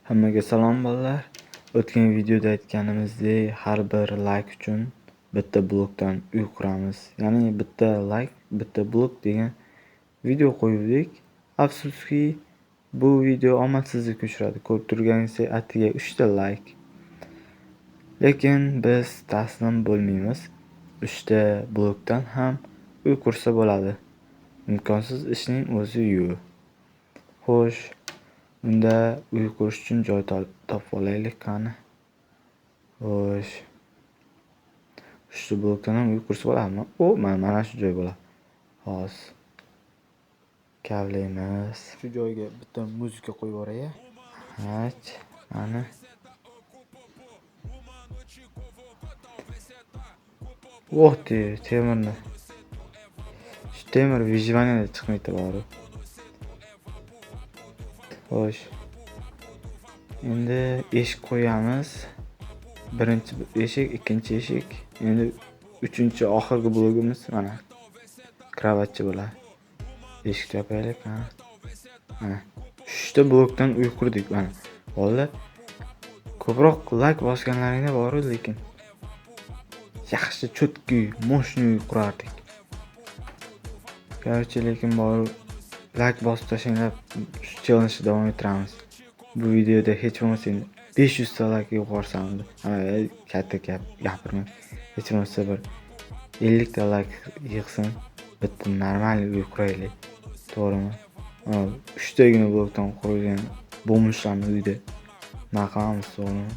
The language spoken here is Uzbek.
Hammaga salom, bolalar. O'tgan videoda aytganimizdek, har bir like uchun bitta blokdan uy quramiz. Ya'ni bitta like, bitta blok degan video qo'yuvdik. Afsuski, bu video omadsizlikka uchradi. Ko'rib turganingizdek, atiga 3 ta like. Lekin biz taslim bo'lmaymiz. 3 ta blokdan ham uy qursa bo'ladi. Imkonsiz ishning o'zi yo'q. Xo'sh, unda uy qurish uchun joy topib olaylik qani. Xo'sh. Uchta blokdan ham uy qursa bo'ladimi? O, mana shu joy bo'ladi. Hozir kavlaymiz. Shu joyga bitta muzika qo'yib yuboray. Hach, mana. Oh, temirni. Shu temir выживаниеda chiqmaydi bori. Xo'sh. Endi eshik qo'yamiz. Birinchi eshik, ikkinchi eshik. Endi uchinchi, oxirgi blogimiz mana kravatchi bo'ladi. Eshik topaylik, ha. Mana uchta blokdan uy qurdik mana. Bolalar, ko'proq like bosganlaringda bor, lekin yaxshi, чёткий, мощный uy qurardik. Короче, lekin bor, like bosib tashlanglar, shu challenge'ni davom ettiramiz. Bu videoda hech bo'lmasa endi 500 ta like yuborsam, ha, katta gap gapirmay. Hech bo'lmasa bir 50 ta like yig'sin, bitta нормальный uy quraylik. To'g'rimi? Uchtagina blokdan qurilgan бомж larni uyida nima qilamiz, to'g'rimi?